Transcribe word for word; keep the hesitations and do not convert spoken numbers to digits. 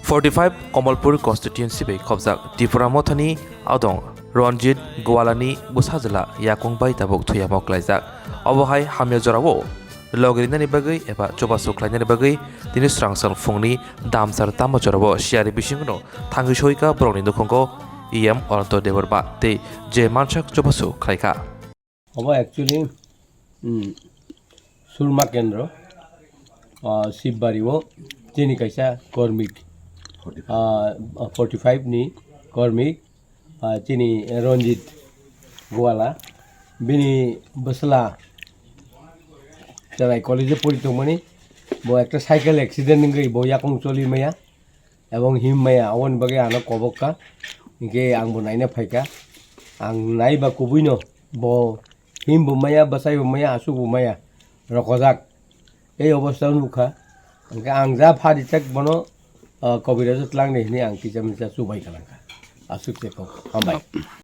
Forty five Kamalpur constituency bai khobjak Tipra Mothani adong Ranjit Gwalani bwsajwla yakung bai tabuk thuyamo klaijak. Obo hai hamya jorao logirinani bagwi eba chubachu khlainani bagwi tini swrang swrang phungni damsar tamo jorao siyari bisingno thangwi soika borokni nukhugo E M Ananto Debbarma tei je mansak chubachu khlaikha. Obo actually, um, Surma Kendro, uh, Sibbario, chini kaisa kormik, uh, forty five ni kormik, uh, chini Ranjit Gwala, bini bwsla Chennai college o pori tongmani, bo ekta cycle accident wngwi bo yakung choli maya, ebong him maya, aboni bagwi ano kobok kha, hinkhe ang bo naina phaikha, ang naiba kubuino bo him bo maya, bwsai bo maya, aswk bo maya, rokojak. Ei obostha wngkha. Hwnkhe ang ja pha rijak bono, ah, kobirajo twlangni hwnwi ang kisa misa chubai kha langkha. Aswk se kok. Hambai.